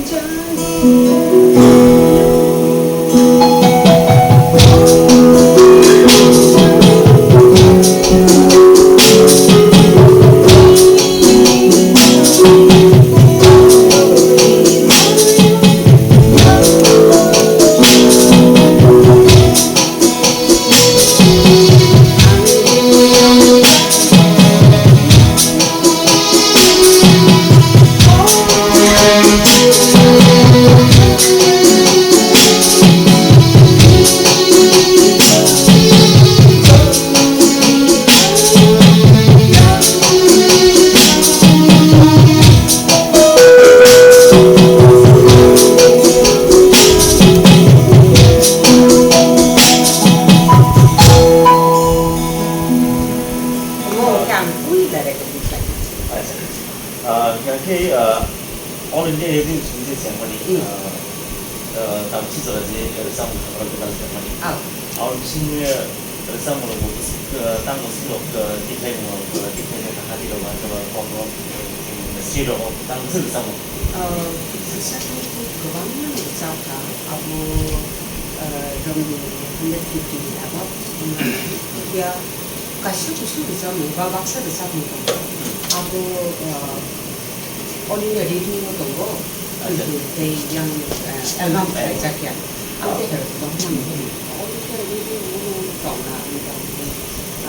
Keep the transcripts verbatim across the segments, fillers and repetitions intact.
Acha, acha. Ah, hingkhe, ah, All India Radio ni simi je chengmani, Hmm. ah, ah, tamchi jora je, eh, rwchapmung khaprang kwtal chengmani. Ah. Aboni bisingtwi, eh, rwchapmung rok bo bwswk, eh, tamo swk rok, eh, tikhlai mung rok, eh, tikhlai mung kha hati rok, hati rok, pop rok, eh, sri rok, tamo swk rwchapmung. Ah, rwchapmung kwbangma rwchapkha, abo, eh, romni hundred fifty ni above wngmani. Phiya kaisa kusu rwchapmung ba baksa rwchapmung tongo. Hmm. Abo, ah, All India Radio o tongo, Acha. Tei yang, ah, album khlaijak ya. Ang tei kwbangma nugwi. All India Radio o tongna motamoti,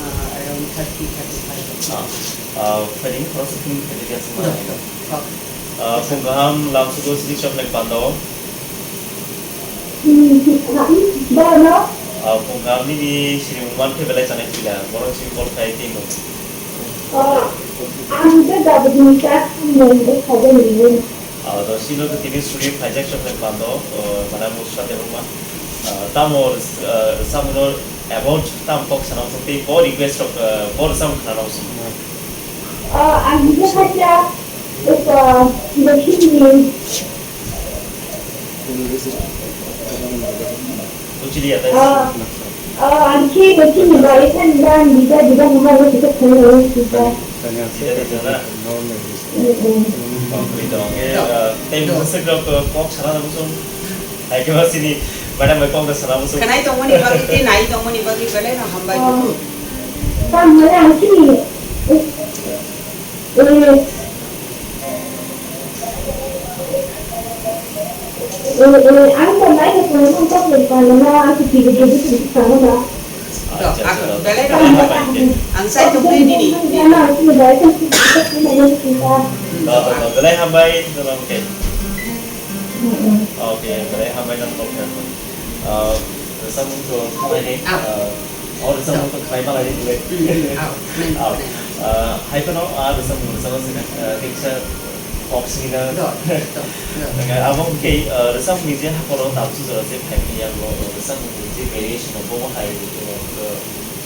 ah, around thirty, thirty-five. Ah, ah, phaidi khoroksa phone khaidi khe aswk ma Do. Nai do. Okay. Ah, phung kaham lamsugo sini choknai pando. Hmm, ha, hmm, ba no? Ah, phung kaham nini sini man khe belai chanai pila. Borok sini call khai timo. Ah, ang khe dabudi ni ta mung de khabe ni. Ah, do sino to tini suri khaijak choknai pando, ah, mana mo sade ruma. Ah, tamo, ah, samuno about tam kok sana tei bo request rok, ah, bo sam khana rok. Ah, ang khe khacha, esa, Buchili ya, tei? Ah, ah, ang khe buchili ba, isan dan, dida, dida, mama, lo, kita, kaya, lo, kita. Dida, dida, na? Mm, mm. Oh, kaya, dong. Eh, ah, tei, masa kok, kok sana, na, musun. Hai, kaya, sini, madam, kok, sana, musun. Kanai, tong, mani, bagi, tei, nai, tong, mani, bagi, belai, na, hambai, oh. Tamo, ya, ang khe, eh, Eh, eh, ang ba nai ko kono tong tok le kono na, ang si tigo tigo tigo kono na. Acha, acha, acha. Belai rok hambai. Ang sai tong nai nini. Na, ang si bai ko si ko ko na ni si ta. Oh, oh, oh, belai hambai, belai hambai. Mm-mm. Okay, belai hambai nang tok na. Ah, samung to hambai ni. Ah. Ah, Oh, rwchapmung to khlai malai di le. Hmm, oh, nai, oh, nai. Ah, hai phano, ah, rwchapmung rwchapna sina, ah, kisa kok sina. Do, do, do. Nang abo khe, ah, rwchapmung ni je hakoro tamsu jora je phaimani yango, rwchapmung ni je variation bo hai, ah,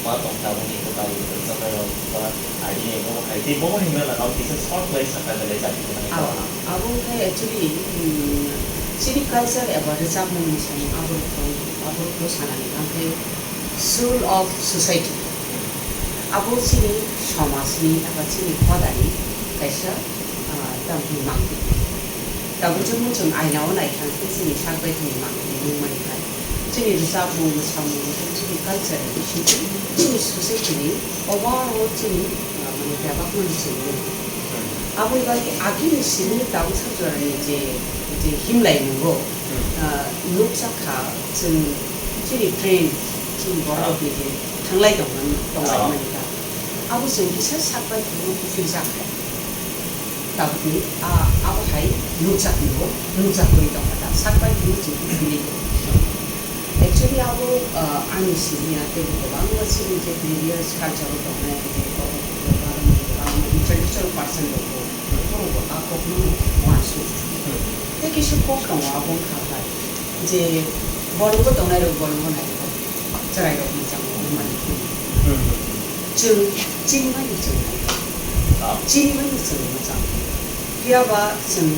ma tong taboni kwtal rwchapnai rok ba idea bo hai. Tei bo hai mela rok kisa short khlai sakha belai jati bo hai. Oh, abo khe actually, hmm, chini culture eba rwchapmung ni samung abo rok, abo rok sanani. Ang khe Soul of society. Abo chini somajni eba chini hodani kaisa, ah, tamni mangpili. Tabuk jemon chwng aina o naikha khe chini sak bai thani mangpili nungmani hai. Chini rwchapmung, mwsamung, chini culture ni bisingtwi chini society ni overall chini, ah, mane bebak mani chini. Aboni bagwi agini simi tabuk sak jorani je, je himlai nungo, ah, nukjak kha chwng chini train, chini borok rokni je thanglai tongmani, tonglaimani ta. Abo chwng kisa sak bai thangno kuphijak hai. Tabukni, ah, abo hai nukjak nungo, nukjak bai tongkha ta. Sak bai thangno chwng kuphilwi tongo. Actually, abo, ah, ani simi ya tei bo kwbangma chini je previous culture o tongnai, je kwbangma intellectual person rok bo, borok bo a kokno uansuk. Tei kisa kok tongo abo wngkha kha je bolongo tongnai rok bolongo nai rok, chwrai rok mwchang rok wngmani. Chwng chini bai mwchang. Chini bai mwchang mwchang. Phiya ba chwng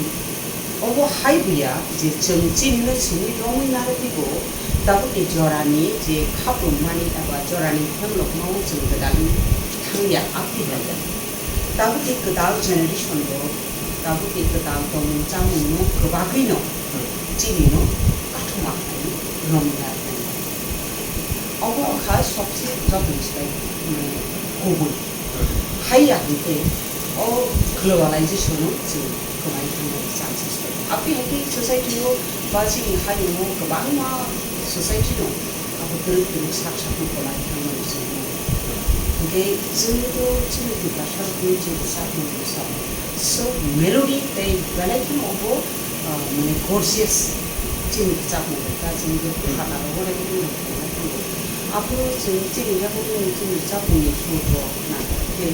Obo hai buya je chwng chini no simi romwi narwgwi bo tabukni jorani je khaprwngmani eba jorani hemlokmao chwng gwdalwi thangya, aboni bagwi tabukni kwtal generation bo Tabuk ni kwtal tongmung chamung no kwbagwi no chini no kathoma khlai romwi lainai. Obo wngkha sobse joto ni slai, mm, kubui. Haiya hinkhe o globalization no chwng kwmai thangmani chances tongo. Aboni hinkhe society o ba chini hayung o kwbangma society no abo kwrwk kwrwk sak sak no kwmai thangmani chwng nugo. Hinkhe chwng to chini Tiprasa rokni je rwchapmung rwchapmung, so melody tei belai kheno obo, ah, mane gorgeous chini rwchapmung rok ta chini je Hmm. phataro bo reboni rok tongna tongo. Aphuru chwng chini reboni chini rwchapmung ni sur rok na khe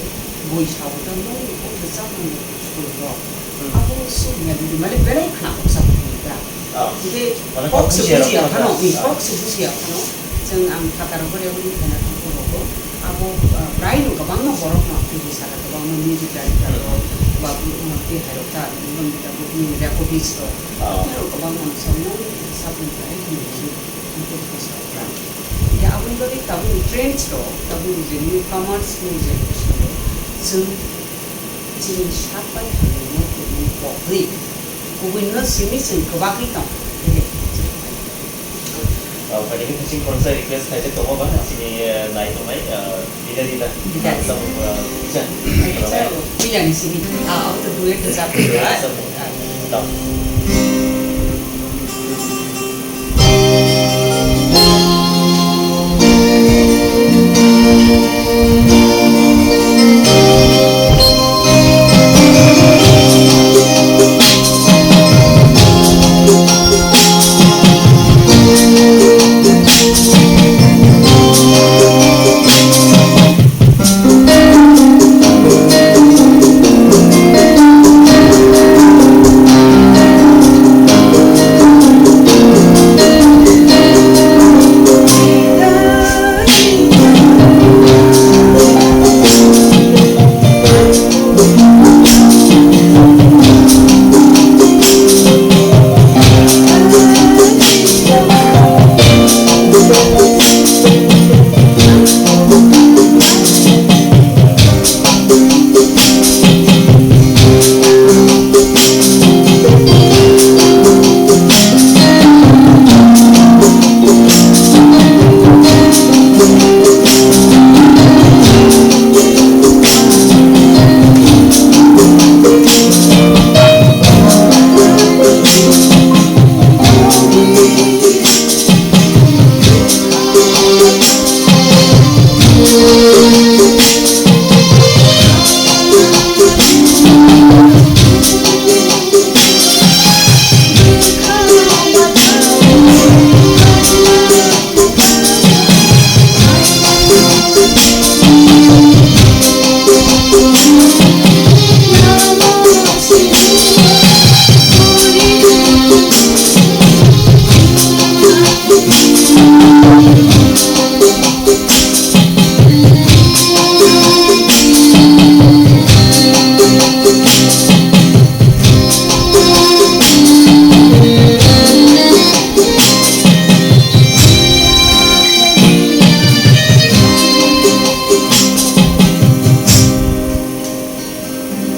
boi sao ta mung o rwchapmung ni sur rok. Hmm. Abo so melody mane belai khna kok sa bwtwi ta. Ah. Hinkhe Mane kok kok se bujiya bujiya rok phano, ta. Hmm, Ah. kok se bujiya phano. Chwng ang phataro bo reboni khna tongo bo. Abo, ah, prai no kwbangma borok no twi saka kwbangma music director rok ba, mm, twi hai rok ta, mm, ta bo, mm, recordist rok. Ah. Tei rok kwbangma no sa mung sa bwtwi ta, eh, hinwi hinwi tongsa rok. Ya, aboni bagwi tabukni trends rok, tabukni je newcomers, new generation rok, chwng chini sak bai hamya no tongmung pogwi, kubui no simi chwng kwbagwi tong. Ah, phaidi khe chini khoroksa request khaijak tongo ba, chini, eh, nai tongnai, eh, Bidari da. Bidari. Samung, eh, kisa. Kisa, Bidari simi. Ah, auto duet rwchapmung. Bidari samung. Tau.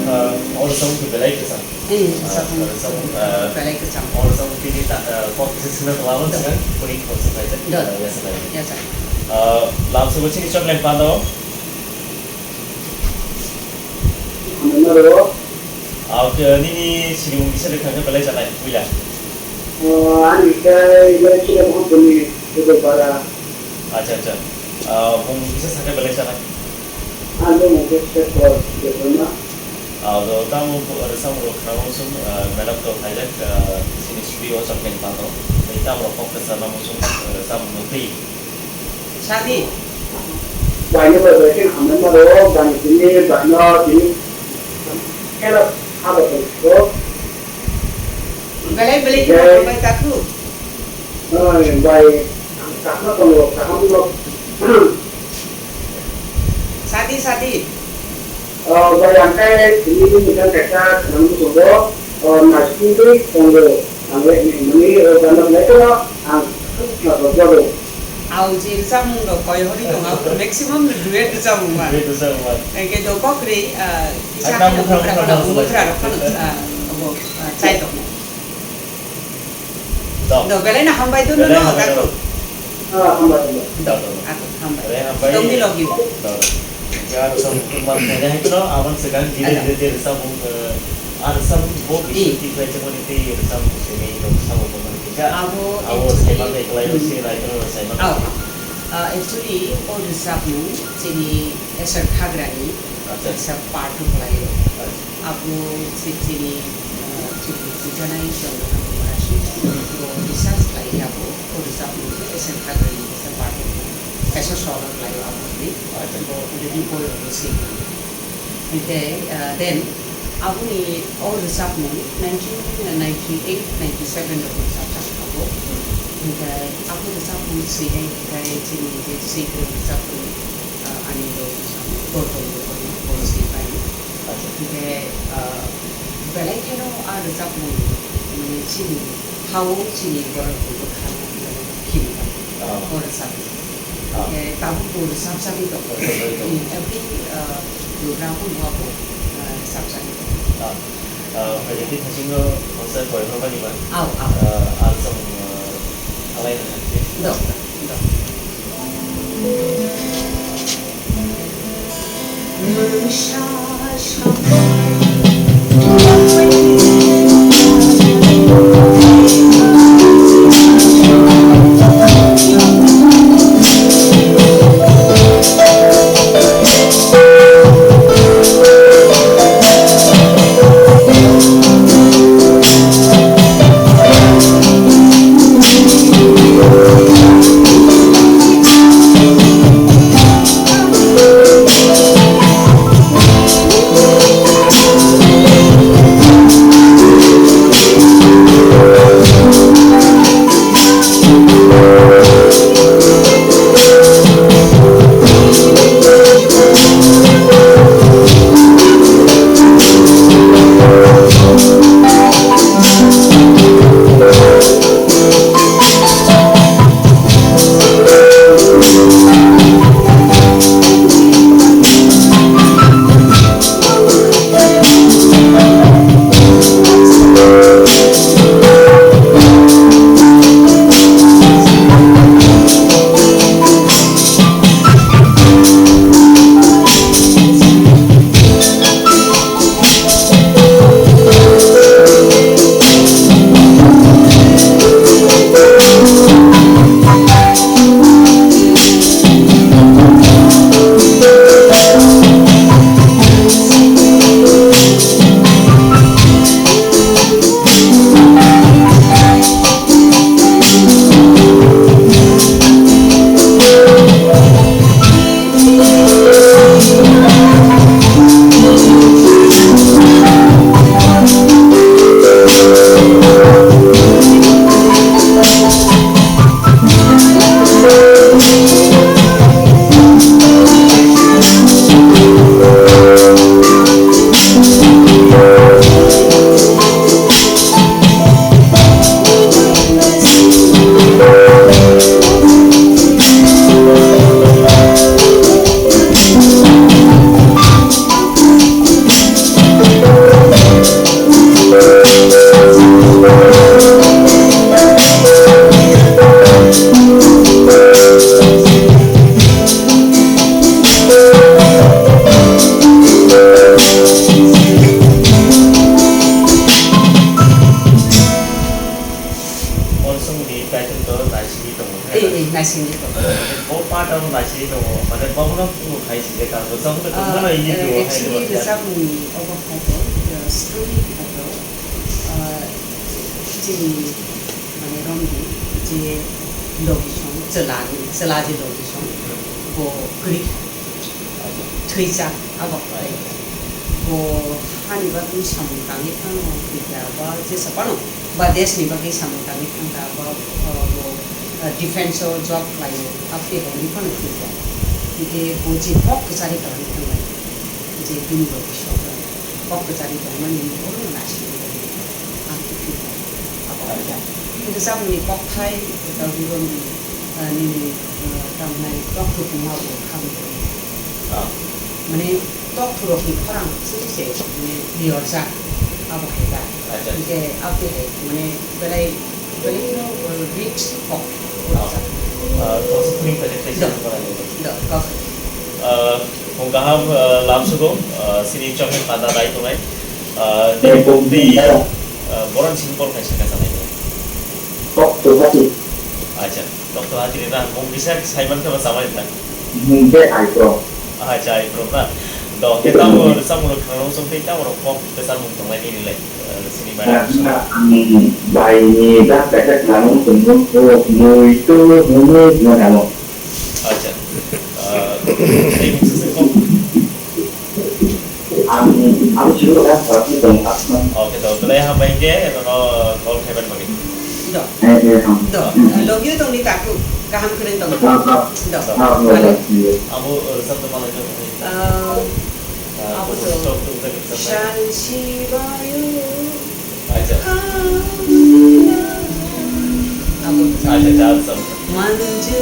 Ah, oro samung khe belai kwchang. Hmm, ah, samung oro samung, ah, belai kwchang. Oro samung tini ta, ah, kok kisa sina tongma bwswk ang, kori kok se khaijak. Dot. Ah, ya, se khaijak. Ya, sir. Ah, lam sugo chini chocolate pando. Ano ro. Ah, okay, nini sinimung kisa lekha khe belai chanai, puila. Oh, ani khe, ya, chile mo tuni, chile bara. Acha, acha. Ah, bung kisa sakhe belai chanai. Ano mo khe se por, de na. Ah, do tamo, samung rok khna sum, ah, madam to khaijak, ah, sini studio o chapeng pato. Tei tamo kok kisa namo sum, ah, samung no tei. Sadi. Baino bai bai khe hamya maro, bani tini, baino tini. Kela haba tong ko. Belai belai khe bai takhu. Oi, bai, ang kaham tongo, kaham no. Sadi, sadi. Oh, bai, ang khe tini ni kan kaisa khna tongo. Oh, nasing tongo. Ang le ni mani, oh, gana lai ko, ang khna tongo. Au je rwchapmung rok koi hori tongo, aboni maximum duet rwchapmung ma. Duet rwchapmung ma. Hingke do kokri, ah, kisa Akna haino mukra mukra mukra mukra mukra mukra rok phano, ah, obo, ah, chai tongo. Do. Do, belai no hambai do, belai no, no, hambai do. Dako. Ah, hambai do. Do, do, do. Ako, hambai. Belai hambai. Tongdi love you. Do. Ya, so, man, kaya hai kono, abang sekarang gini Ada. Dia, dia rwchapmung, eh, ah, rwchapmung bo Di. Bisu ti kaya cuma ni ti rwchapmung sini, rwchapmung bo mani kisa. Abo Abo actually, saiman de kelai hmm. Si rai kono saiman. Oh, ah, actually, o rwchapmung chini Eswar Khagrani Acha. Kaisa part rok lai o. Acha. Abo se chini, ah, chini bujanai Chondrakanta Maharaj ni bo research khlai ya bo, o rwchapmung se Eswar Khagrani kaisa part rok lai o, kaisa song rok lai o abo ni. Acha. Bo already boi rok bo se. Hingke, ah, then aboni o rwchapmung nineteen ninety-eight ninety-seven rok rwchapjak abo. Hmm. Hingke abo rwchapmung se hai hingke chini je se rwchapmung, ah, ani rok Gautam Buddhani Bonsi bai. Acha. Hingke, ah, belai kheno a rwchapmung, mane, chini hao chini borok bo khana hwnwi khini tongo. Ah. O rwchapmung. Ah. Hingke tabuk bo rwchapjagwi tongo. Rwchapjagwi tongo. In every, ah, program o bo, ah, rwchapjagwi tongo. Ah. Ah, phaidi thasingno khoroksa koimabani ba? Au, au. Ah, ang chwng, ah, alaina thangsi. Do, do. Onsongni title to naisingwi tongo, Tei, hai na? Tei, naisingwi tongo. Bo part o naisingwi tongo, mane bobono phunuk hai sijak ang, bo jotono Ah, tongmano ini eh, tongo, hai actually, tongo. Rwchapmungni obo khato, eh, story khato, ah, chini, mane, romdi je logisong, chwlani, chwla je logisong, Hmm. Bo kwrwi kha. Thwijak abo hai. Bo hani bagwi samung tangwi phano thwikha ba jesa phano ba desh ni bagwi samung tangwi thangkha ba, uh, bo, uh, defense o job khlaio, aboni hai wngwi phano thwikha. Hwnkhe bo je kok kwchari kwlangwi thanglai, je bini rok kok kwchari tongmani bono naisingwi tongkha. Ang khe thwikha abo hai. Hwnkhe samungni kokthai Daudi Romdi Nini, uh, tamni tokthuk wngma bo khabwi tongwi. Ah. Mane tokthurokni khorang chwng se, mane, liyorjak, abo hai ba. Acha. Hingke aboni hai, mane, belai, belai no, uh, rich kok. Ah. Ah, kok se phuring paijak tei. Do. Sini pora ni. Do, kok. Ah, kung kaham, ah, lamsugo, ah, sini chokni panda dai tongnai. Ah, nini kok di, ah, boron sini por kaisa kaisa nai. Kok tu hati. Acha. Doctor Hatini na, mung kisa sai man khe ba chamai na? Mung khe Aipro. Acha, Aipro na. Do, khe tamo rwchapmung rok khna rw song tei tamo rok kok bwsa mung tongnai nini lai, eh, sini bai. Na, na, ang bai ni da ka ka khna rw song ko mui to mui na na mo. Acha. Eh, tei mung sese kok. Ang, ang siro ka sa ki tong asma. Oke, to, belai hambai khe, etono call khaiban bagwi. Do. Eh, eh, ang. Do. Love you tongni taku. Kaham kwrwng tong. Ah, ah. Do. Ah, ah, ah, ah. Abo, eh, rwchap tongma lai tong. Ah, abo to. Stop, stop, stop, stop. Shanti Vayu. Acha. Acha, acha, acha. Acha, acha, acha.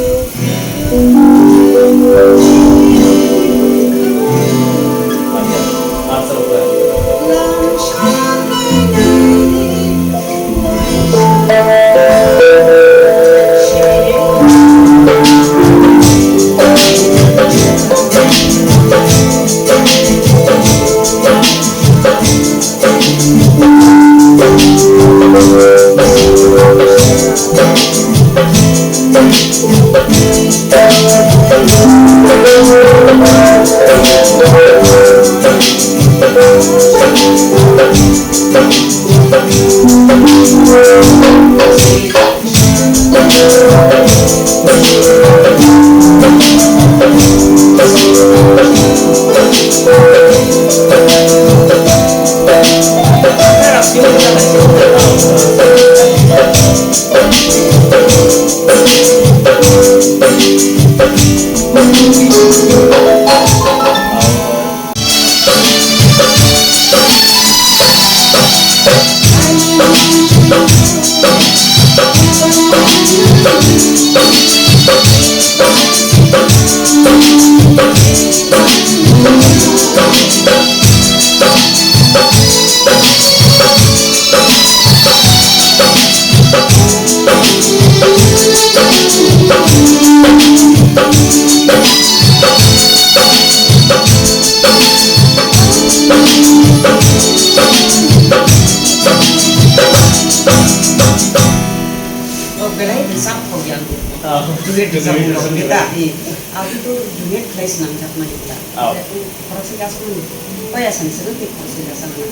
Oh, belai rwchap kho yang. Ah, belai rwchap kho yang. Kita, eh, aku tu dunia khlai swnamjak mani kita. Ah. Aku khoroksa kasa mani. Paya san sini ti khoroksa kasa mani.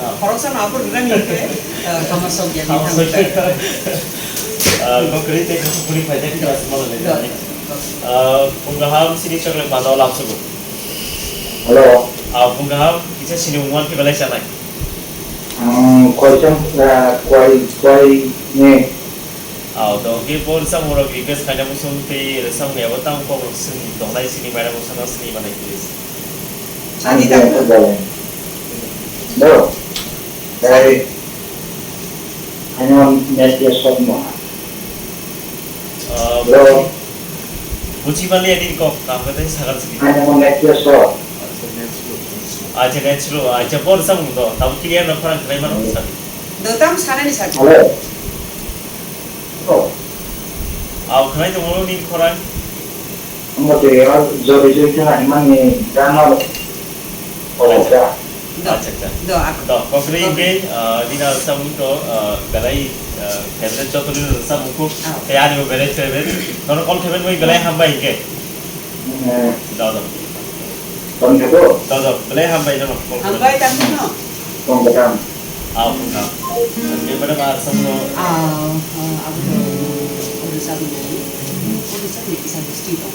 Ah. Khoroksa no aku rwrang ni ke, eh, kama sok yang. Kama sok yang. Ah, kok kri te kok kri pai te kira semua le. Do. Ah, kung kaham sini chokle panda lamsugo. Hello. Ah, kung kaham kisa sini ungwan ke belai sanai. Hmm, question, ah, query, query ni. Aw, to, ke por sa moro request khaina musung tei rwchapmung abo tamo kok rok swng tongnai sini maira musana sini manai please. Ani ang dakha. Bro, dai, ano next year shot mo. Ah, bro. Buji mali ani kok, kam kata sagar sini. Ano next year shot. Acha, next year. Acha, por sa mung to, tam clear na khorang khlai mano sa. Do tam sana ni sa. Hello. Oh. Aw, khnai tongo nini khorang? Omo twi o jori jori khe hai mani gana. Oh, acha. Da. Acha, acha. Do, ak-, do, kokri kok- hingke, ah, nini rwchapmung to, ah, belai, ah, favorite joto nini rwchapmung kuk. Aw. Tei ani bo belai favorite. Nono call khaibai belai hambai hingke. Hmm. Do, do. Tong khe bo? Do, do. Belai hambai no. Hambai tang no. Tong khe tang. Aw, tong kha. Ke pada ba sam no. Aw, aw, abo to. Abo sam no. Abo sam ni kisa besti to.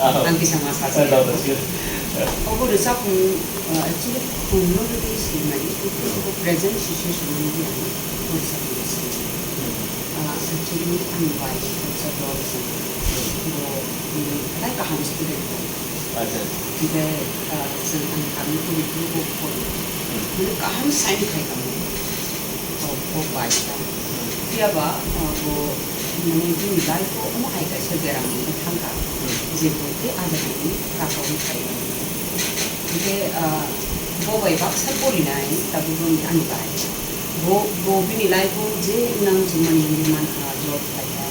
Aw. Ang kisa mas sa. Do, do, sure. Abo rwchapmung, uh, actually, khum no di si mani. Present situation no di ang. Abo rwchapmung si. Ah, actually, ang bai sa dol sa. Bo, mm, tai kaham student ko. Acha. Hingke, ah, chwng ang kami ko ni ko ko. Hmm. Mane kaham sign khai kamo. Ko, ko bai sa. Hmm. Phiya ba, ah, bo, Mane bini life o omo hai kaisa beram wngwi thangkha, je bo tei ah jagani kaka wngwi phaio. Hinkhe, ah, bo bai baksa porinai tabukbo ani bai. Bo, bo bini life o je nang chumani hinwi mankha, job khaikha,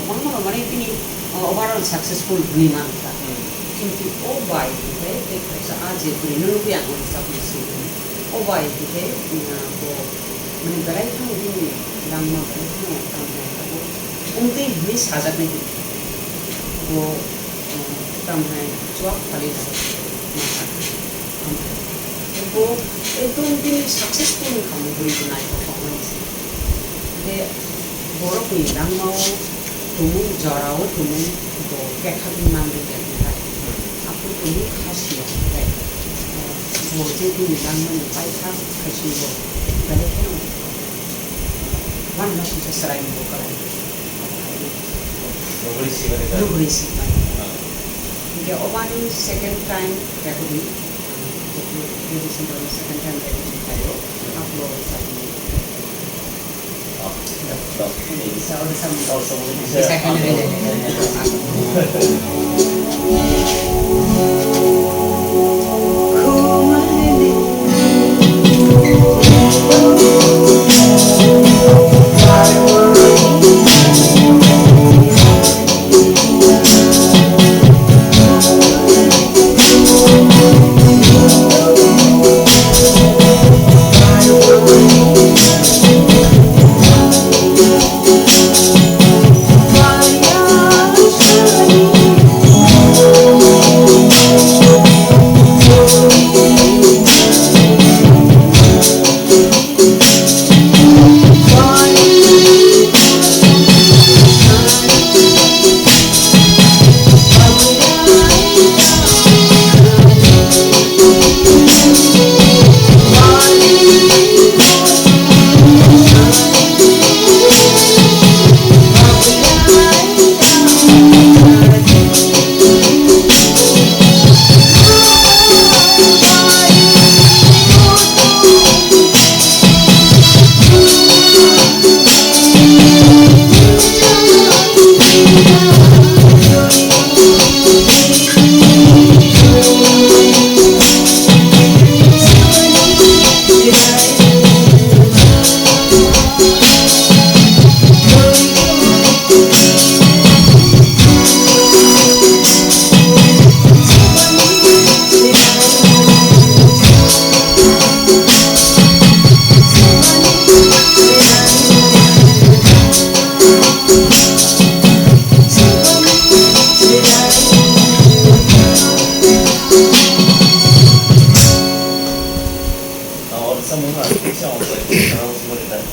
kwbangma rok mane bini, ah, overall successful hinwi mankha. Kintu o bai hinkhe tei kaisa ah je bwrwino nukwi ang uansukmani simi. O bai hinkhe, ah, bo mane belai kheno bini langma belai kheno tamo abo wngtwi hinwi sajaknai hinwi. Bo, um, tamhinai chuak phalwi nai ma sa. Bo ekdom bini successful wngkha, bo bwrwi bo naithok tongmani se. Hinkhe borokni langmao tumung, jorao tumung bo kethagwi manrwkya hinkhai. Aphuru tumung kha siya hinkhai. Bo je bini langmani paithak khai swi bo belai kheno. Mano singsa chwraini bo kwlai. Luguri simani. Luguri simani. Ah. Hinkhe obani second time recording. Luguri simani second time recording khaio. Upload khaio. Ah. Sa oro sa mo. Sa oro sa mo. Sa khaina rele.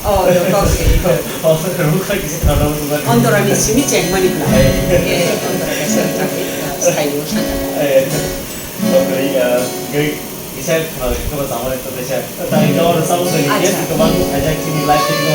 Oh, the talk. Ontorani simi chengmani pla. Eh, ontora kaisa chakri, ah, style o sana. Eh, okay, ah, gai, kisa khna, kisa samani to kisa. Tari kau orang sama sekali, ya, acha. Kebang, ajak sini live sini.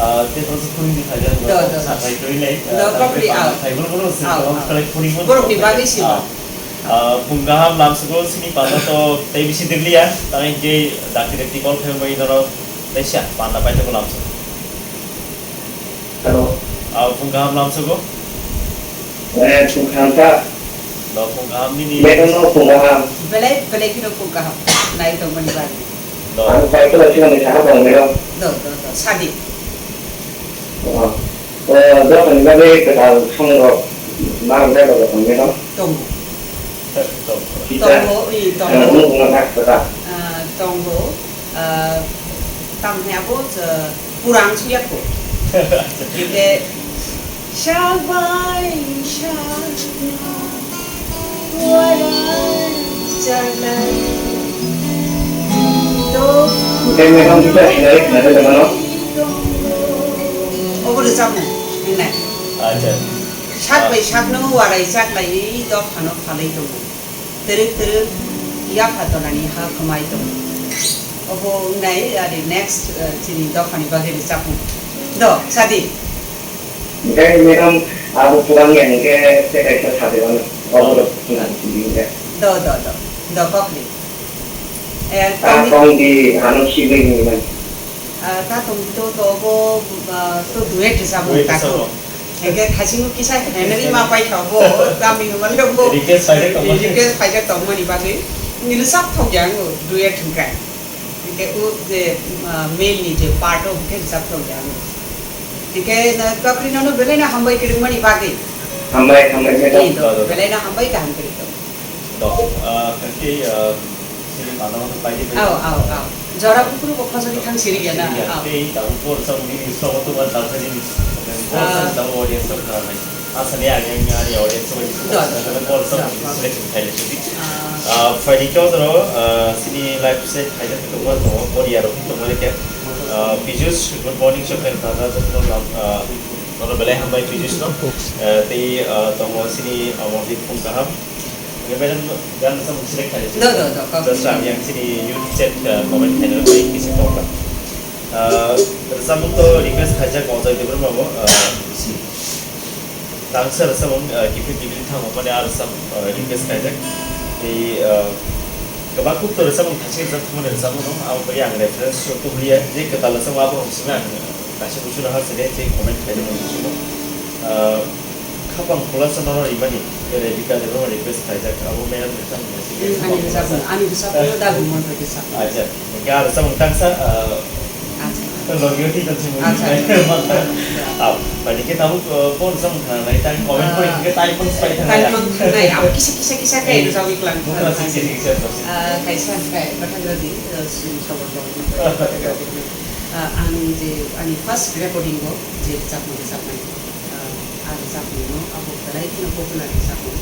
Ah, tei tong se khuri ni khaijak, Do, do. Sathai khuri lai, Do, ah, kokri, takhai ah. Thai boro boro se, Ah, tong ah. Khlai khuri mo Borok ni tong bagwi se. Ah. Ah, phung kaham lamsugo sini panda to tei bisi dirliya, tang hingke dakti dakti call khaima bagwi norok teisa panda paithago lamsugo. Hello. Ah, phung kaham lamsugo. Eh, phung kaham ta. Do phung kaham nini. Bekheno phung kaham. Belai, belai kheno phung kaham. Nai tongmani bagwi. Do. Ang paithago sini saka tong, madam. Do, do, do. Sadi. Oh. Eh, dophani bagwi kwtal songrok ma rwjak rok tong, madam? Tongo. Tongo. Kisa, Tongo, i, tongo. Eh, nung nung nak kwtal. Ah, tongo. Ah, tamo hwnwi abo, eh, purang suya ko. Hingke, sabai, sakno. Tei madam, kisa sinari khna de mano? Obo rwchapmung, hinai. Acha. Sak bai sakno warai chaklaiwi dophano phalwi tongo. Twrwk twrwk yapha tonani ha khwmai tongo. Obo wngnai ari next, eh, chini dophani bagwi rwchapmung. Do, sadi. Hingke madam, abo purang ya hingke tei kaisa sadi mano. Obo rok swnam sidi hingke. Do, do, do. Do, kokli. Eh, Ta tongdi- tongdi ano sibui ni man. Ah, ta tongdi to, to obo, ah, to duet rwchapmung Duet ta rwchapmung. Hingke thaisingo kisa Henry ma paikha bo, kami ni male bo. Request phaijak tongmani. Request phaijak tongmani bagwi. Nini sak thok ya ango, duet hingka. Hingke o je, ah, male ni je part o hingke rwchap thok ya ango. Hingke na kakri nono belai no hambai kwrwngmani bagwi. Hambai, hambai, madam. Ei do, belai no hambai kaham kwrwi tong. Dok, ah, kaki, ah, sini mana mana paidi paidi. Au, au, au. Jora bukuru bo khosoni thang siri ya na. Siri ya, au. Tei tabuk por sa muni so mo tu ban tabuk ni. Por sa Ah. Tabuk audience tabuk na nai. Asa ni agi ang ani audience tabuk. Dok. Tabuk por sa Dok, muni dok. Selection khai le sini. Ah. Ah, paidi kau toro, ah, sini live set khai le tu mo to por ya ro tu mo le ke. Ah, Pijus, good morning, sir. Tata, ah, Oro belai hambai Pijus no. Ah, tei, ah, tongo sini Amordeep phung kaham. Hingke madam, gan rwchapmung select khaijak. Do, do, do, kok. Just ang yang sini YouTube chat, ah, comment khaina bai kisa kok. Ah, rwchapmung to request khaijak Ojoy Debbarma bo, ah, tangsa rwchapmung, ah, kiphil kiphil thango mani ah rwchap, ah, request khaijak. Tei, ah, kwbang kuk to rwchapmung thangsi rwchap thangmani rwchapmung no, abo bai ang reference show to liya, je kwtal rwchapmung abo rok simi ang kaisa kuchuna ha sini je comment khaijak mani kuchugo. Ah, Khapang khulasa nono rimani, Rebecca Debbarma request khaijak, abo madam ni samung ni simi Hmm, ani samung rwchapmung, khulasa. Ani rwchapmung no dabi mon bai rwchapmung. Acha, hingke ah rwchapmung tangsa, ah, Acha. Logio tei tongsi mung Acha. Aw, bai hingke tabuk, ah, phone rwchapmung khananai, tang comment pori Ah. Hingke type phone spai Type thangnai. Phone khanai, abo kisa, kisa, kisa khe Hmm. rwchapwi klang Mukha khanai. Sik sik sik sik. Ah, kaisa hingke bathang rodi, ah, sini sabon bang. Ah, ang je, ani first recording o je rwchapmung rwchapnai. Ah, ah, rwchapmung no abo belai kheno popular rwchapmung.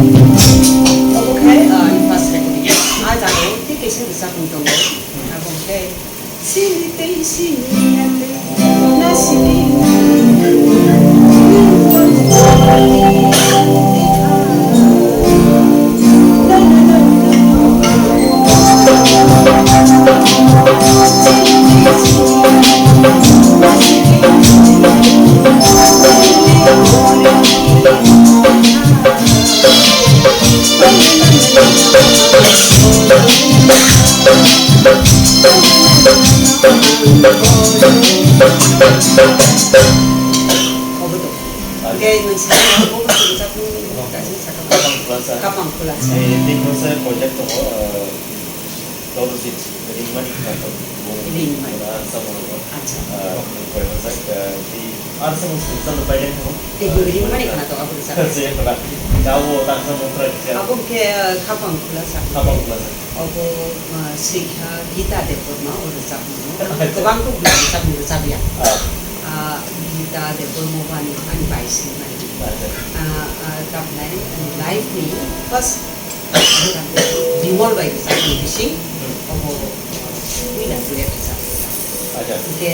Obo khe, ah, ani first recording. Ah, jaga o tei kaisa rwchapmung tongo. Abo khe, sini tei sini ya tei, na sini. Oke, nang sini apa pun cerita pun kasih cakap. Kapang khula sa. Eh, tei kisa project tongo, eh, Tolosik, Ringmani Khnatok, bo Ringmani. Ang samo rogo. Acha. Ah, koi bwsajak, ah, tei ang samo sung chalo paideng thango. Tei bo Ringmani Khnatok abo rwchapya. Se khna. Abo tang samo try kisa. Abo khe, ah, Khapang Khulasa. Khapang Khulasa. Obo, ah, Srikha Gita Debbarma o rwchapmung. Acha. Kwbang kok rwchapmung rwchapya. Ah. Ah, Gita Debbarma bo ani, ani bai sini mani. Acha. Ah, ah, tamnai, ani life ni first Bimol bai rwchapmani bising obo puila duet rwchapmani. Acha. Hwnkhe,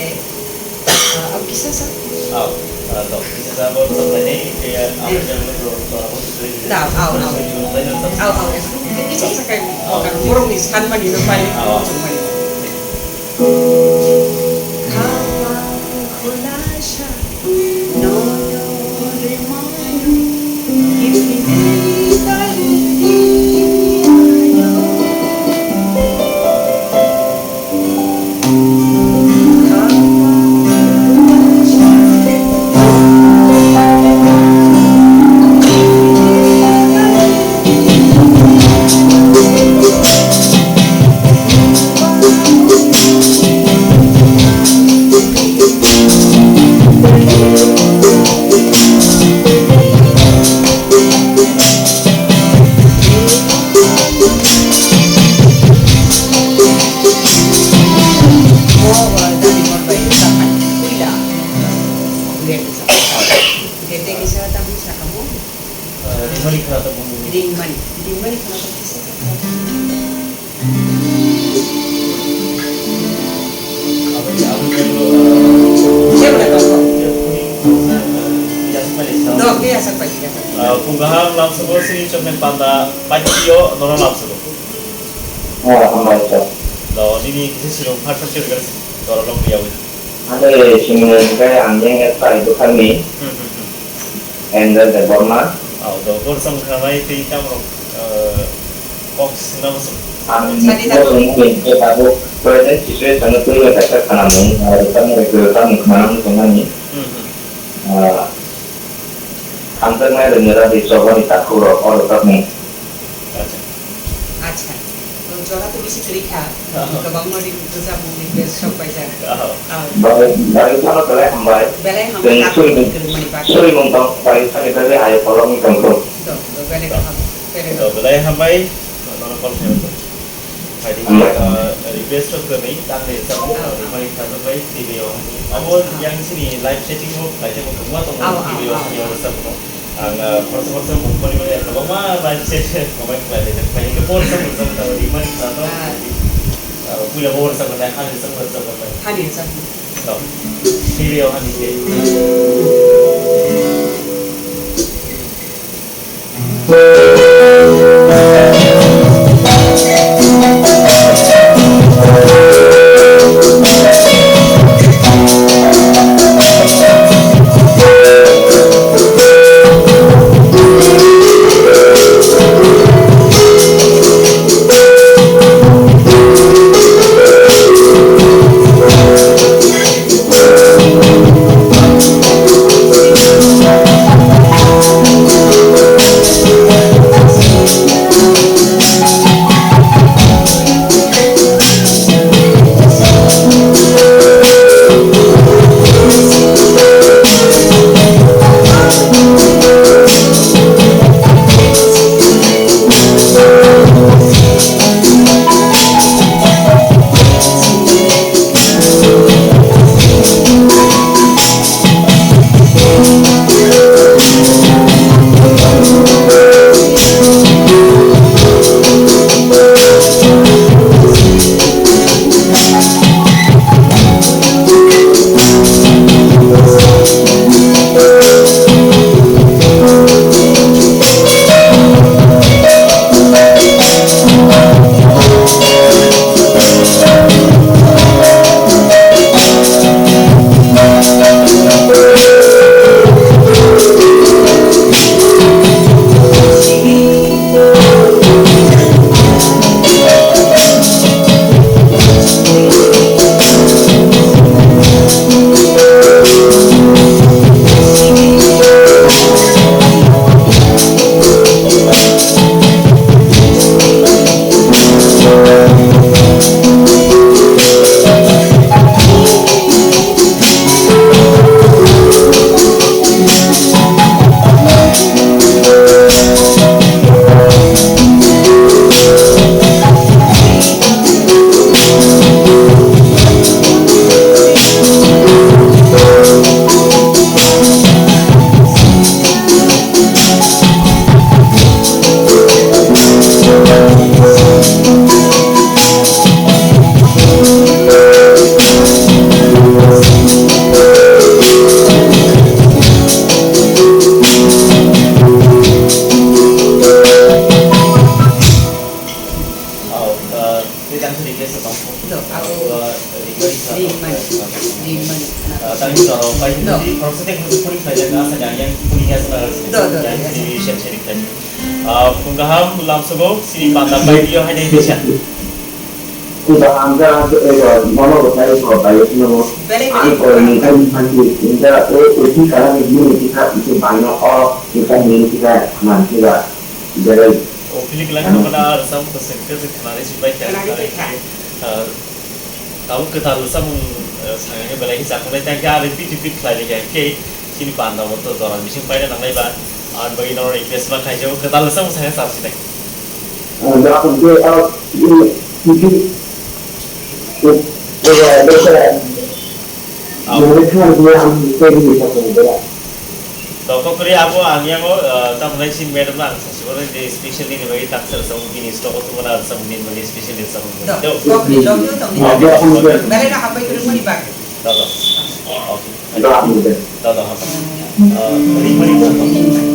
ah, abo kisa sa? Aw, ah, to, kisa sa bo rwchapmani, hwnkhe, ah, Eh. Jang lo, to, to, abo sutri. Da, aw, aw. Sutri, sutri, sutri. Aw, aw, eh, kisa sa kai, Ah. Kan borokni sanmani no pai, Ah. Chungmani. Khapang khulasa. Ringmani khwnathok bumung. Ringmani. Ringmani khwnathok kisa sakha. Aboni, aboni ulo, ah, Jebla tongo. Jebla tongo. Yasakmani sa. Dok, ke yasakpai, yasakpai. Ah, phung kaham lamsogo sini choknai panda paitio nono lamsogo. Oh, hambai sa. Do, nini kisa silung phat phat chori gari si. Doro long biawi. Ade, simung khe ang yang et pai bwkhakni. Hmm, hmm, hmm. Angel Debbarma. Aw, do, bor song khamai tei tamo, eh, kok sina bosong. Ang Sani bor song ni khe tabuk present situation no twi kaisa khanamung, ah, rwchapmung, rwchapmung khna mung tongmani. Hmm, hmm. Ah, hamjaknai rwngya di chobani takhuk rok, o rwchapmung. Acha. Acha. Jora to bisi kwrwi kha. Aha. Kwbangma ri-, rwchapmung request sok paijak. Aha. Aw. Bai, bai, phano belai hambai. Belai hambai, Tei takhuk suri, kwrwngmani bagwi. Suri mung tong, bai, sani bagwi ayo kolokni tong tong. Do, do, belai kaham. Belai Do, kaham. Belai hambai. Nono call khayo to. Phaidi, Hambai. Ah, request to kwrwi, tang de rwchapmung, Ah, ah. Rwmani kha bai T V o. Abo Ah. Yang sini live setting o, khaijak kwbangma tongo, Ah, ah, T V o, ah. Yang rwchapmung. Ang, ah, khoroksa khoroksa mung pori mani kwbangma live set comment khlai laijak. Khlai hwnkhe bo rwchapmung rwchapmung tamo rimani khwnathok. Ah. Ah, puila bo rwchapmung nai, hani rwchapmung rwchapmung nai. Hani rwchapmung. Tamo. T V o hani khe. Yes, Bang. Do, abo Uh, Ringmani. Ringmani. Ringmani. Uh, thank you, Doro. Pai Do. Hindi, process ko puri khlai jaga, sa yang yang puri ya sa Do, do, yang do. Hindi share share khlai. Uh, kung kaham lam sugo, sini panda pai dio hai dai bisa. Kuda anda ego mono ko pai ko pai no. Belai Ang belai ko ni kan kan ni inda o o ti kara ni ni kita itu banyo o kita ni kita man kita. Belai. O, klik lang ko na sam ko se ke se khana ri si pai kya. Khana ri pai kya. Uh, Tabuk kwtal samung, eh, sangya belai khe chakhwnai, tang khe ah repeat, repeat khlai rikha khe chini panda bo to jora bising paina nangnai ba, ang bagwi norok request ma khaijao, kwtal samung sangya chap sinai. Ah, da, ang khe, ah, ini, ini, eh, eh, eh, eh, Au. Ini kan dia ang khe ini satu bela. Toko kwrwi abo ang yango, uh, tamo nai si madam no ang sasiboro je special nini bagwi taksa rwchapmung bini stock o tubuna rwchapmung nini bagwi special rwchapmung. Do, Do. Tokni, tokni, tokni. Do, do. Belai no hapai kwrwngmani bagwi. Do, do. Okay. Do, do. Do, do, hapai. Uh, ring, ring, ring.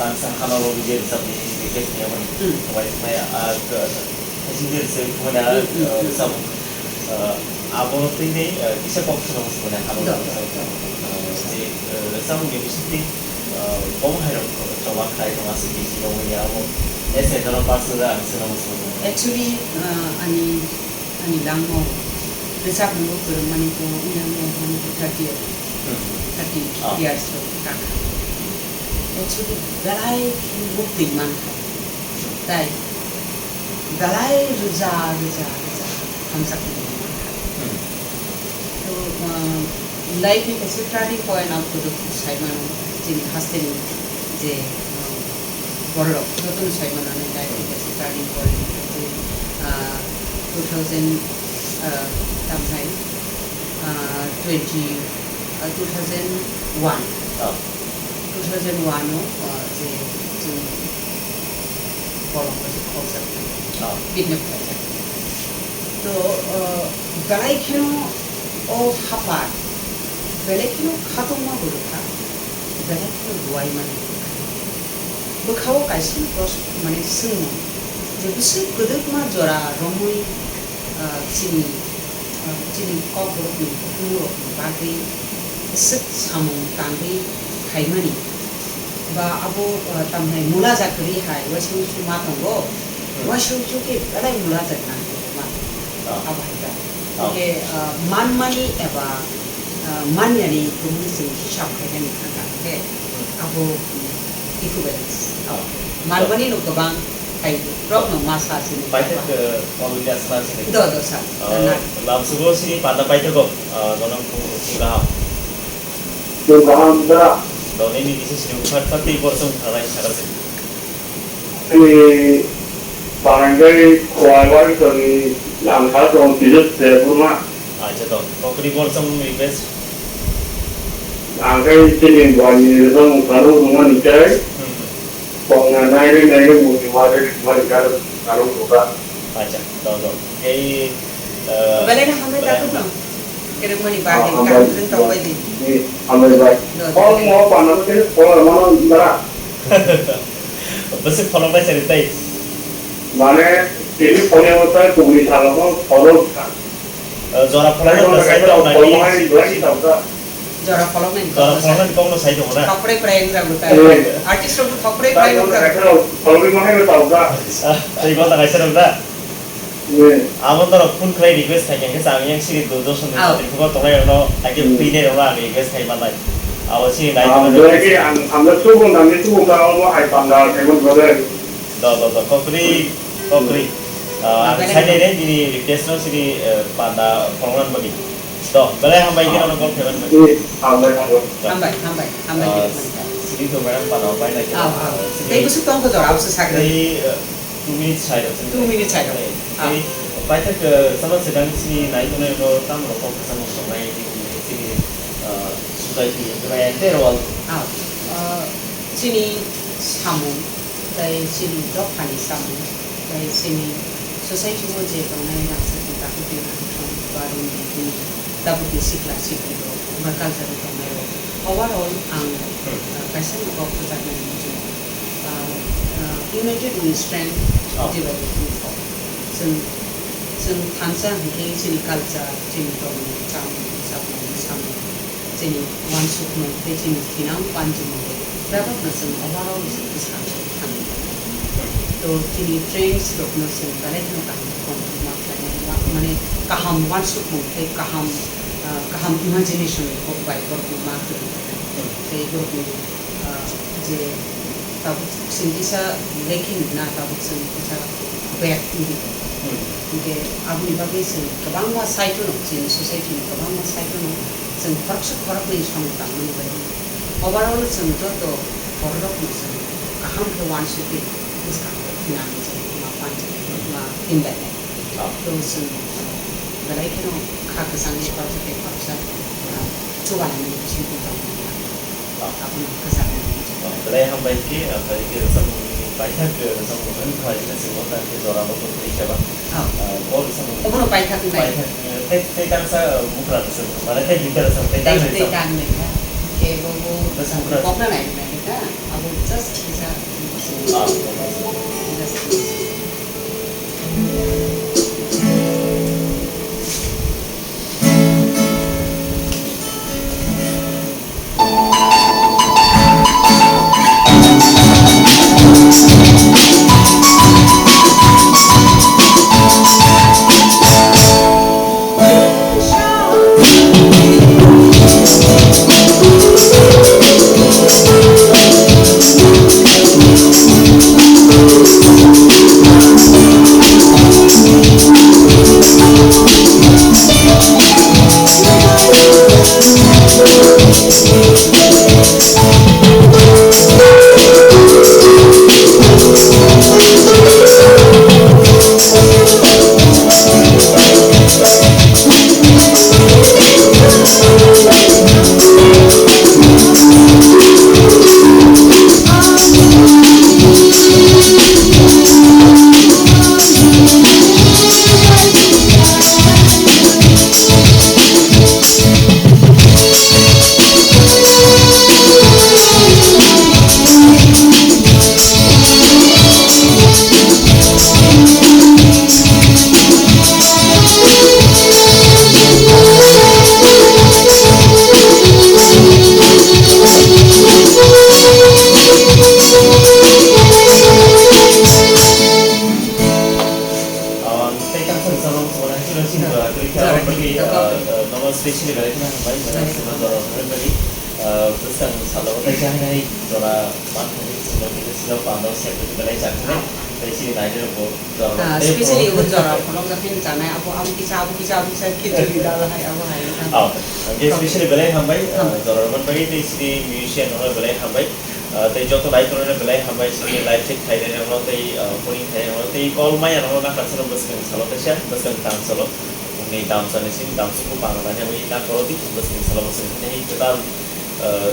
Tangsa hano rok je rwchapni request ni amani. Hmm. Bai bai, ah, ka-, ka-, kaisa je rwchapni thumani, ah, Hmm, hmm, ah, hmm. Rwchapmung. Ah, abo twi ni, ah, kisa kok swnam swnam hano Do, rwchapmung. Do, Do. Ah, je, ah, rwchapmung ni bisingtwi, ah, bom hai rok choba khai tong aswk bisi rok wngya abo. As a general person ang swnam swnam. Actually, ah, ani Ani langmao rwchapmung bo kwrwngmani bo wngya wngya wngmani bo thirty year, Hmm. thirty Ah. years rok kakha. Actually, belai khe bo twi mankha. Tai belai rwja, rwja, rwja hamjakmung bo mankha. Hmm. To, uh, Life ni kaisa turning point ang kwdwk sai mano, chini haste ni je, um, borok jotono sai mano, ani life ni kaisa turning point, je, ah, two thousand, ah, tamhai, ah, twenty, ah, two thousand one. Oh. Two thousand one o, ah, je chwng bolongo je khokjaknai, Oh. kidnap khaijaknai. To, ah, belai kheno O hapar, belai kheno khatungma bo rwkha, belai kheno ruwaimani rwkha. Bwkhao kaisa pros-, mane swngmung, je bwswk kwdwkma jora romwi, ah, chini, ah, chini kokborokni, kuthumrokni bagwi bwswk samung tangwi phaimani, ba abo, ah, tamhai mula jak kwrwi hai, waisa usu ma tongo, Hmm. waisa usu khe belai mula jak nang ma tongo, Ah. abo hai ta. Ah. Hingke, ah, manmani eba, ah, manyani kwbangni chwng hisab khainani thangkha hingke, Hmm. abo, mm, equivalence. Ah. Manmani no kwbang hai rok no ma sa sini. Paithak, eh, Paul Williams na sini. Do, do, sir. Ah, Na. Lamsugo sini panda paithago, ah, gonong kung, kung kaham. Kung kaham da. Do nini kisi sini upat pati borsong thalai sakar sini. Ani barangay kuwai wari toni langkha tong tijot se burma. Acha to, kokri bor chong ni best. Langkha chini bani rong karu ruma ni chai. Hmm. Kong na nai re nai re mu ni wari wari karu karu kuka. Acha, to to. Kei, eh, Bale na hambai belai tatuk no. Kerek mani Ah, bagay hambai. Karu rin tong bai di. Ni hambai bai. Do, do. Kong mo panam ke kong mana bara. Bwswk pholoknai chari tei? Mane, tini phone o tai kubuni salo no phone kha. Eh, jora pholoknai Phone no sai kha, tong nai phone ni. Hai, hai, tong kha. Jora pholoknai ni Jora kok no sai. Pholoknai ni kok no sai tong na. Thokpre prai wng jago ta. Eh. Artist rok thokpre prai wng jago. Phone ni mahai no tong kha. Ah, tei gota kaisa rok da. Eh. Abo norok phone khlai request khai khe ang yang siri Doordarshan ni Aw. Satri phuko tongnai rokno, hai khe Hmm. Free day rokno ang request khai manai. Abo sini nai Ang tongmani doi khe ang, ang no subo nang ni subo ka omo hai panda khe mo brother. Do, do, do, kokri, kokri. Ah, ang Makai sai nai. Dai nai, nini request no sini, eh, panda phone man bagi. Do, belai hambai khe Ah. Nono call khai man bagi. Eh, hambai, hambai. Hambai, hambai, hambai Ah, khe manka. Sini to madam panda pai nai khe. Ah, ah. Ah, sini Tei busuk tong ko jora, abo se sakra. Tei, eh, Two minutes side of Two minutes side of Eh, Ah. Eh, paithak, eh, sama sedang sini nai tongnai no tam rok kok sama songnai di sini, eh, society rai ante rwal. Ah, eh, chini samung, tai chini dophani samung, tai chini society o je tongnai rangchakni takhuk ni rangchak, baroni bini tabukni sikla sikli rok, ba culture o tongnai rok, overall ang, Hmm. ah, kaisa ni kok kwchak nai muchung. Ah, ah, united we stand, Oh. Divided we fall. Chwng, chwng thansa hwnkhe chini culture, chini tongmung, chamung, chapmung, samung, chini uansukmung tei chini thinang panjimung rok bebak no chwng overall se bwskango thangwi tongo. To chini trends rok no chwng belai kheno kaham khum ma khlainai, ma-, mane kaham uansukmung tei kaham, ah, kaham imagination rok bai borok no ma khlai tongo. Tei borok ni Ah, je tabuk chwng kisa lekhi nukna, tabuk chwng kisa back wngdi. Hmm. Hinkhe aboni bagwi chwng kwbangma side-o no, chini society-ni kwbangma side-o no chwng khoroksa khoroknwi samung tangmani bagwi. Overall chwng joto bororokno chwng kaham khe uansukwi bwskango thinani chwng ma panchai, ma hinlainai. Ah. To chwng, ah, belai kheno kha kwchangni khoroksa tei khoroksa, ah, chubanani bisingtwi tongmani. Ah. Abono kwchangni. Ah, belai hambai khe, ah, phai khe rwchapmungni paithak, eh, rwchapmung wngkha, jora bo kwrwi khe ba. Ah. Ah, o rwchapmung Obono paithak wngnai. Paithak, eh, tei, tei tangsa, ah, buphra rwchapmung, mane tei gita rwchapmung, tei Tei, tang tei rwchapmung. Tang nai kha. Khe bo bo Bwswk buphra. Kokna nai nai kha, abo just kisa. Ah. Just. Ah, tei kaisa rwchapmung chwng hai kheno sini ba, kwrwi khe abo bagwi, ah, ah, nomo specially belai kheno hambai, belai kheno jora rwna bagwi, ah, bwskang salo tei khe hai hai jora man thangwi chwng bai khe sini pando sep belai chaknai, tei sini nainai rokbo jora Ah, tei specially bo. Abo jora pholok jak khe chanai, abo, abo kisa, abo kisa, abo kisa, khichuri dal hai, abo hai. Ah, hwnkhe specially belai hambai, ah, Hambai. Jora rwna bagwi tei sini musician rokno belai hambai. Ah, tei joto naitorno belai hambai, sini live check khainai rokno tei, ah, phoning khainai rokno tei call maya rokno nang kaisa bwskang salo teisa, bwskang tang salo. Bumni damsani sini damsukgo pano nani abo ita koro di, bwskang salo bwskang hinwi kwtal, ah,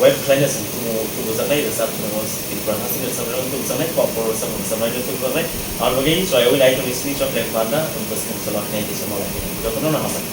web khlaina sini tubu, tubujaknai rwchap rwno Tripura hasini rwchap rwno tubujaknai, pop rwchap rwchapnai tubujaknai. Aro bagwi chwrai wi naitorni sini chocolate panda, bwskang salo hinwi tisa malai. Jotono no hambai.